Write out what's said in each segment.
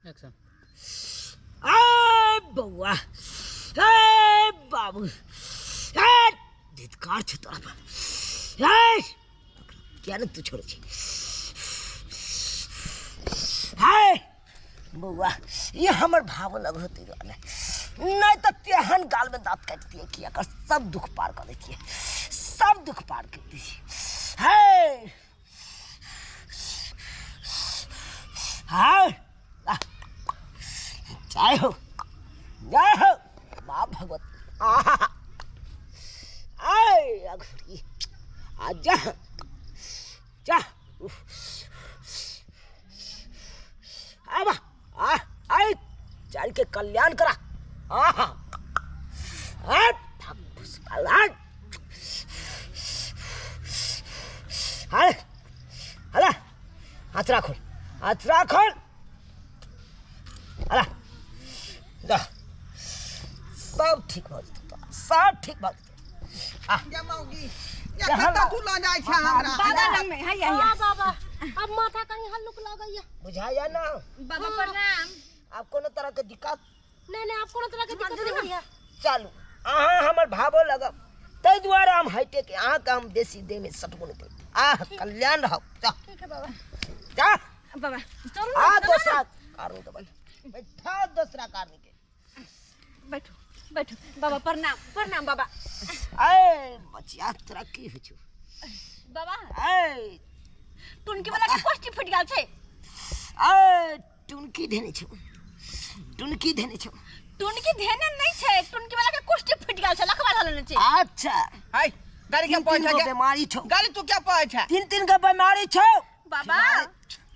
Action. ए बौआ, ए बाबू, ए धिक्कार छै तोरा पर। ए किया ने तू छोड़ै छी? हे बौआ, ई हमर भाव लग होते दुआरे नहि तऽ तेहन गालमे दाँत काटि दियै कि एकर सब दुख पार कऽ दैतियै, सब दुख पार कऽ दैतियै। हे हाय, जय हो, जय हो माँ भगवती। आहा, आय अघोरी, आ जा जा, आबा आ आय, चल के कल्याण करा। आहा, आ अरे अरे, हाथ राखो, हाथ राखो। अरे जा, सब ठीक भऽ जेतौ तोरा, सब ठीक भऽ जेतौ। आ गे मौगी, ये कतऽ तू लऽ जाइ छै हमरा? बाबा लग में हैया हैया। हाँ बाबा, अब माथा कनी हल्लुक लगैया। बुझाइया ना? बाबा प्रणाम। आब कोनो तरह के दिक्कत नहीं नहीं, आप कोनो तरह के दिक्कत नहीं होइया। चलू, अहाँ हमर भावो लगब, ताहि दुआरे हम हटे के अहाँके हम बेसी देह में सटबो नहीं करब। आह, कल्याण रहब। जा। ठीक है बाबा। जा। बाबा चलू ना, आ चलू ना। दोसरा कारण के बन बैठा, दोसरा कारण के। बैठो बैठो बाबा, प्रणाम प्रणाम बाबा। ए बचिया, तोरा की होइ छौ? बाबा, ए टुनकी वाला के कोष्टी फुटि गेल छै। ए टुनकी धेने छौ, टुनकी धेने छौ? टुनकी धेने नहीं छै, टुनकी वाला के कोष्टी फुटि गेल छै, लखवा धऽ लेने छै। अच्छा। हाय, गाड़ी के तीन तीन पैसा गो के बीमारी छौ। गाड़ी तू क्या पाए छै? तीन तीन गो बीमारी छौ बाबा।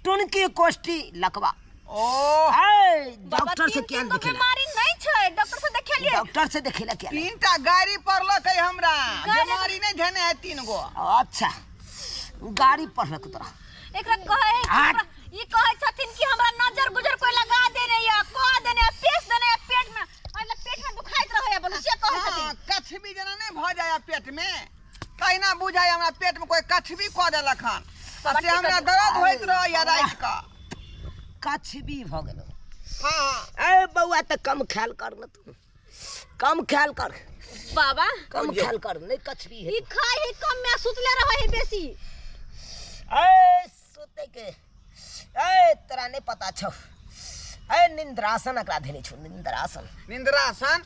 टुनकी, कोष्टी, लकवा। ओ ए बाबा, डॉक्टर से तीन किया तीन गो देखेला? बीमारी नहीं छै, डॉक्टर से देखेलिए। डॉक्टर से देखेला किया? तीन टा गाड़ी पड़लक है हमरा, गाड़ी- बीमारी नहीं धेने है तीन गो। अच्छा, गाड़ी पढ़लक तोरा? एकरा कहै है कि ई कहै छथिन कि हमरा नजर गुजर कोई लगा देने या कह देने या पेश देने या पेट में, मतलब पेट में दुखाइत रहै या बोलू, से कहै हाँ, छथिन। कछबी जेना नहीं भऽ जाय पेट में, तहिना बुझाय हमरा पेट में कोई कछबी कऽ देलक हन, तऽ से हमरा दर्द होइत रहैया राति कऽ। कछबी भऽ गेलौ? हाँ। ए बौआ, तऽ कम ख्याल कर न तू, कम ख्याल कर। बाबा, कम ख्याल कर, नहीं कछबी है। ई खाइ है कम में, सुतले रहै है बेसी। ए सुते के, ए तोरा नहीं पता छौ, ए निंद्रासन एकरा धेने छौ, निंद्रासन। निंद्रासन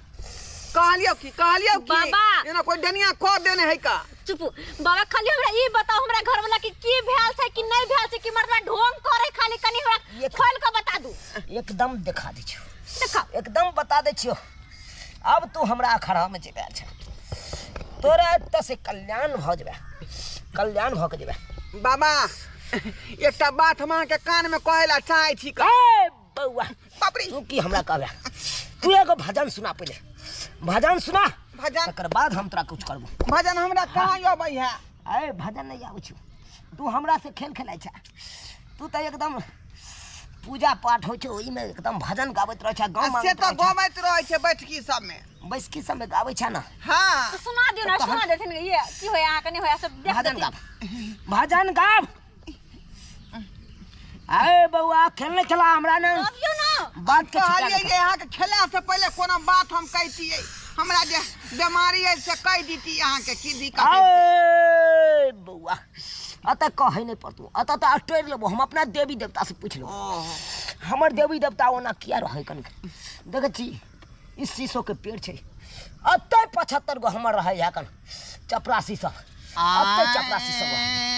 कहलियौ की, कहलियौ की? बाबा। एना कोई डनिया कऽ देने है का? चुप बाबा, खाली हमरा ई बताओ हमरा घर वाला के की भेल छै कि नहीं भेल छै, कि मर्दवा ढोंग करे, खाली कनी हमरा खोल के बता दू। एकदम देखा दै छियौ। देखा। एकदम बता दै छियौ। अब तू हमरा अखाड़ा में जेबे छै, तोरा एतऽ से कल्याण भऽ जेबे, कल्याण भऽ के जेबे। बाबा, एकटा बात हम अहाँके कान में कहै ला चाहै छी का। ए बौआ, बाप रे। तू की हमरा कहबे? तू एगो भजन सुना, पहिले भजन सुना। भजन? तकर बाद हम तोरा कुछ करबो। भजन हमरा कहाँ अबै है? ए भजन नहीं आबै छौ? तू हमरा से खेल खेलाइ छै? तू तऽ एकदम पूजा पाठ होइ छै ओहिमे एकदम भजन गाबैत रहै छै, गाँव आ से मांगैत तऽ रहै छै। गबैत रहै छै बैठकी सबमे। बैसकी सबमे गाबै छै ना? हाँ। तो सुना दियौ ना, सुना देथिन। ये की होय अहाँके नहीं होय, सब देख भजन देथिन। गाब, भजन गाब। अरे बौआ, खेलने चला हमरा ने गबियौ ना। बात के छुटा कहलियै जे अहाँके खेला से पहिले कोनो बात हम कहितियै, हमरा जे बीमारी है से कहि दिती अहाँके की दिक्कत है। अरे बौआ, अतः कहै नहीं पड़तौ, अतः तऽ अटोरि लेबो हम, अपना देवी देवता से पूछि लेबो। ओहो। हमर देवी देवता ओना किया रहै? कनिक देखै छी, ई शीशो के पेड़ छै, अतः 75 गो हमर रहै है कन चपरासी सब, अतः चपरासी सब रहै।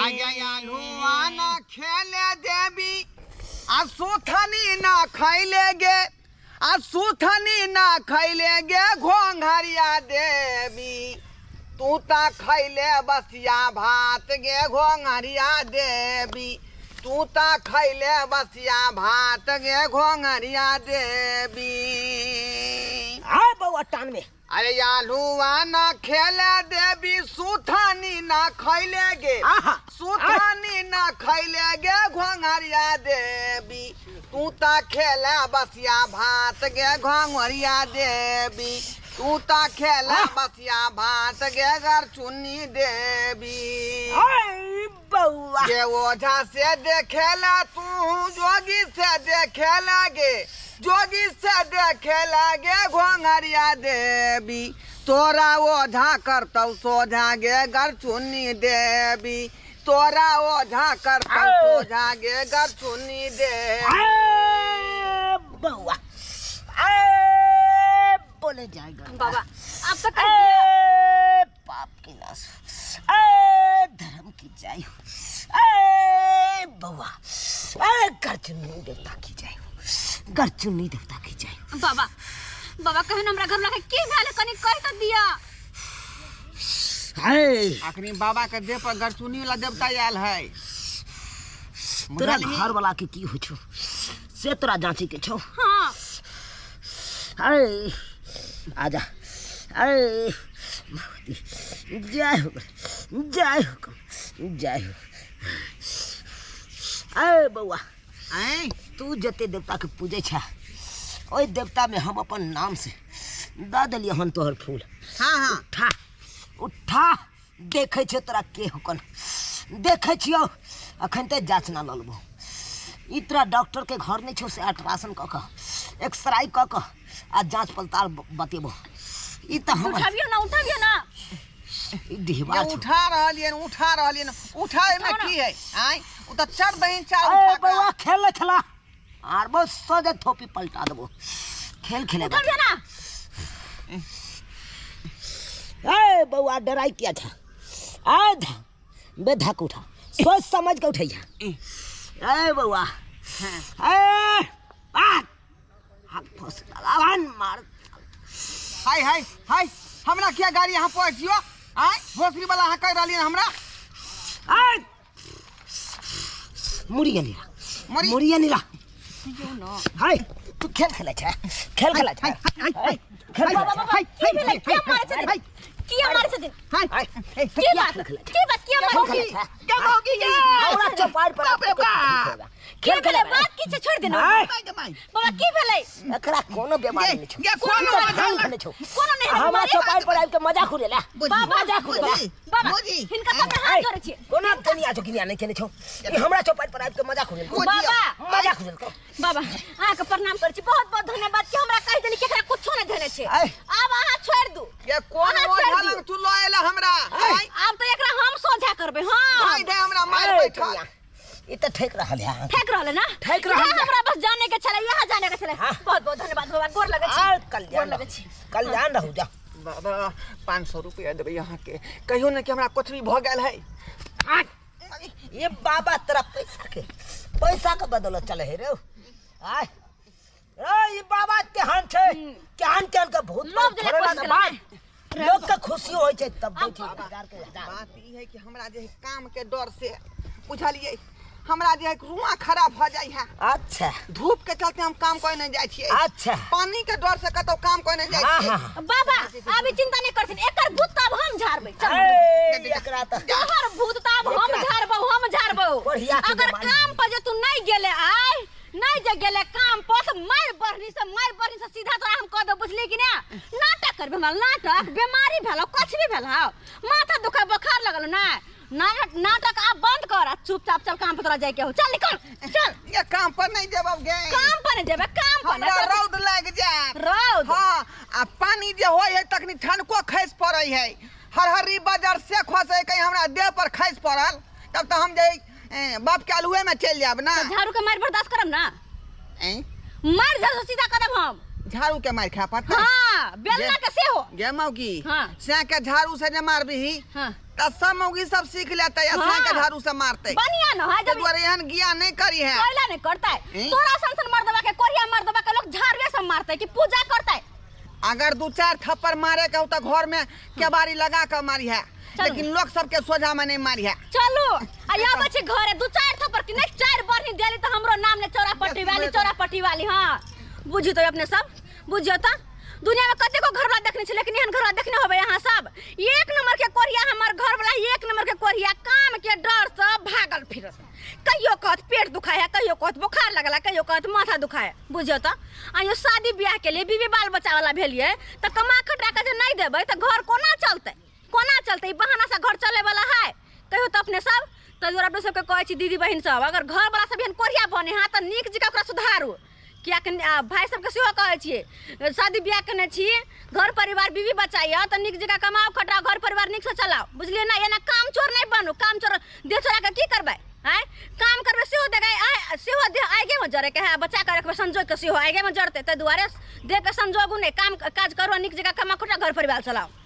आलुआ ना खेले देवी आ सुथनी ना खैले गे, आ सुथनी ना खैले गे घोंघरिया देवी, तू ता खैले बसिया भात गे घोंघरिया देवी, तू ता खैले बसिया भात गे घोंघरिया देवी। आय बौआ, टान में। अरे आलुआ ना खेले देवी सुथनी ना खैले गे, आहा। सुथनी ना खैले गे घोंघरिया देवी, तू ता खेला बसिया भात गे घोंघरिया देवी, तू ता खेला बसिया भात गे गरचुन्नी देवी। आय बौआ। गे ओझा से देखेला तू जोगी से देखे लागे, जोगी से देखे लागे घोंघरिया देवी, तोरा ओझा करतौ सोझा गे गरचुन्नी देवी, तोरा ओझा करतौ सोझा गे गरचुन्नी देवी। ए बौआ, ए बोले जाएगा बाबा, आप तो कह दिया। ए पाप की नाश, ए धर्म की जय हो, ए बौआ, ए गरचुन्नी देवता की जय हो, गरचुन्नी देवता की जय हो। बाबा, बाबा कहन हमरा घर लगे की भेल, कनी कह तो दिया। हाय, अखनी बाबा के देह पर गरचुन्नी वाला देवता आयल है। तोरा बुझलिही? घर वाला के की होइ छौ से तोरा जांची के छौ। हाँ। अरे आजा, अरे भगवती जय हो, जय हो, जय हो। अरे बौआ, आँय? तू जते देवता के पूजै छा ओहि देवता में हम अपन नाम से दऽ देलियै हन तोहर फूल। हाँ, हाँ। उठा, उठा, देखै छियौ तोरा के होकन, देखै छियौ। अखन तऽ जाँच ना लऽ लेबौ। ई तोरा डॉक्टर के घर नहीं छौ से अल्ट्रासाउंड कऽ कऽ, एक्सरे कऽ कऽ आ जाँच पड़ताल बतेबौ। ई तऽ हमर उठाबियौ ना, उठाबियौ ना। ई डिहबा ये छौ। उठा रहलियन, उठा रहलियन, उठाए में उठाओ ना। की है? आँय, उ तऽ चढ़ दही चार अरे उठा कऽ। बौआ, खेल खेला आर बहुत सोझे थोपी पलटा देबो। खेल खेले उठाबियौ ना। ए बौआ, डराई किया था? आ धा बेधक उठा, सोच समझ के उठैया। ए बौआ, ए आ हाथ फंस आवान मार। हाय हाय हाय, हमरा किया गाड़ी यहाँ पहुँचियो? आँय, भोसड़ी वाला अहाँ कहि रहलियन हमरा। आय मुड़िया नीरा, मुड़ी। मुड़िया नीरा। हाय, तू खेल खेले छे, खेल खेले छे, हाय, खेल खेले बाबा, छे। बाबा, की भेलै? किया मारै छथिन? किया मारै छथिन? हाय, हाय, की बात? खेल खेले छे? की बात? किया मारै खेल खेले छथिन? छे? क्या मौगी ये? हमरा चौपाड़ पर बाप रे बाप। की खेल भेलै? खेले बात की छै? छोड़ि देना। हाय। बाबा, की भेलै? एकरा कोनो बीमारी नहीं छौ। ये कोनो ई तऽ मजा भांग खेले छौ। कोनो नहि है हमरा बीमारी। चौपाड़ पर आबि के मजाक उड़ेला। बाबा, मजाक उड़ेला। बाबा, मोदी। हिनका सबके हाथ जोड़ै छियै। कोनो दुनिया जोगिनिया नहि केने छौ। ई हमरा चौपाड़ पर आबि के मजाक उड़ेलको। बाबा, मजाक उड़ेलको। बाबा, अहाँके प्रणाम करै छी, बहुत बहुत धन्यवाद कि हमरा कहि देली कि एकरा कुछो नहि देने छै। आय। आब अहाँ छोड़ि दू। ये कोन अहाँ छोड़ि ओझा दियौ। लग तू लऽ एला हमरा? आँय? आब तऽ एकरा हम सोझा करबै। हाँ। भाई दे हमरा मार ए, बैठल। कनिया, ई तऽ ठेक रहल है अहाँके। ठेक रहल है ना? ठेक रहल इएह है। हमरा बस जाने के छलै, इएह जाने के छलै। हाँ। बहुत बहुत धन्यवाद बाबा, गोर लगै छी। आ, कल्याण गोर लगै रहू। छी। कल्याण रहू, जा। बाबा, 500 रुपया देबै अहाँके, कहियो ने कि हमरा कुछ भी भऽ गेल है। आ, ये बाबा तोरा पैसा के बदौलत चले है रे। आय रे, ई बाबा केहन छै, केहन केहन के भूत लोभ जेना छोड़ेला के कोशिश बाद लोग के खुशी होइ छै तब दै छै हजार के हजार। बात ई है कि हमरा जे है काम के डर से बुझलियै, हमरा जे है रुआ खराब भऽ जाइ है। अच्छा। धूप के चलते हम काम करे नहीं जाइ छियै। अच्छा। पानी के डर से कतौ काम करे नहीं जाइ हाँ, छियै। हाँ, हाँ। बाबा, अभी चिंता नहीं करथिन, एकर भूत तऽ आब हम झाड़बै। चल। ए, एकरा तऽ तोहर भूत तऽ आब हम एकरा- झाड़बौ, हम झाड़बौ। बढ़िया के अगर बीमारी। काम पर जे तू नहीं गेले आय, नहीं जे गेले काम पर तऽ मारि बढ़नी से, मारि बढ़नी से सीधा तोरा हम कह देबौ, बुझली कि ना? नाटक करबे हमरा, नाटक, बीमारी भेलौ, कुछ भी भेलौ, माथा दुखा बुखार लगल ना, नाटक, नाटक आब बंद कर आ चुपचाप चल काम पर तोरा जाय के हो। चल निकल, चल। ये काम पर नहीं जेबौ गे। काम पर नहीं जेबे, काम पर नहीं। हमरा रौद लागि जायत। रौद? हाँ, आ पानी जे होय है तखनी ठनको खसि पड़ै है, हरहरी बजर से खसै, कहीं हमरा देह पर खसि पड़ल तब तऽ हम जे, बाप के आलुए में चलि जायब ना। तऽ झाड़ू के मारि बर्दाश्त करब ना? ऐं? मारि झाड़ू से सीधा करब हम। झाड़ू के मारि खाय पड़तै? हाँ, बेलना के सेहो। गे मौगी, हाँ। सैं के झाड़ू से जे मारबिही, हाँ। तऽ सब मौगी सब सीख लेतै आ सैं के हाँ। झाड़ू से मारतै। बढ़िया न है, जब ताहि दुआरे एहन ज्ञान नहि करी है। कोयला नहि करतै। ऐं? तोरा सन सन मर्दवा के, कोरिया मर्दवा के लोग झाड़ुए से मारतै कि पूजा करतै? अगर 2-4 थप्पड़ मारे के हो तऽ घर में केबाड़ी लगा के मारी है, चलू। लेकिन लोग सबके सोझा में नहीं मारी है। चलू, आ आबै छी घरे, 2-4 थप्पड़ कि नहीं 4 बढ़नी देली तऽ हमरो नाम ने चौरा पट्टी वाली, चौरा पट्टी वाली। हाँ, बुझी तो अपने सब, बुझियो तऽ दुनिया में कतेको घरवाला देखने छी, लेकिन एहन घरवाला देखने होबै अहाँ सब। 1 नंबर के कोरिया हमर घरवाला, 1 नंबर के कोरिया, काम के डर से भागल फिरत। कहियो कहत पेट दुखाय है, कहियो कहत बुखार लगला, कहियो कहत माथा दुखाय है। बुझियो तऽ आइयो शादी ब्याह के लिए बीबी बाल बच्चा वाला भेलियै तऽ कमा खटा के जे नहीं देबै तऽ घर कोना चलतै, कोना चलतै? ई बहाना से घर चले वाला है? कहियो तऽ अपने सब ताहि दुआरे अपने सबके कहै छी दीदी बहिन सब, अगर घरवला सब एहन कोढ़िया बने हँ तऽ नीक जकाँ ओकरा सुधारू। किएकि भाय सबके सेहो कहै छियै, शादी बियाह केने छी, घर परिवार बीवी बच्चा यऽ तऽ नीक जकाँ कमाउ खटाउ, घर परिवार नीकसँ चलाउ, बुझलियै ने? एना काम चोर नहि बनू। काम चोर देह चोरा कऽ की करबै? आँय, काम करबै सेहो देबै, आँय सेहो देह आगिएमे जरैके है, बच्चाके रखबै संजोगिके सेहो आगिएमे जरतै। ताहि दुआरे देहके संजोगू नहि, काम काज करू, नीक जकाँ कमा खटा, घर परिवार चलाउ।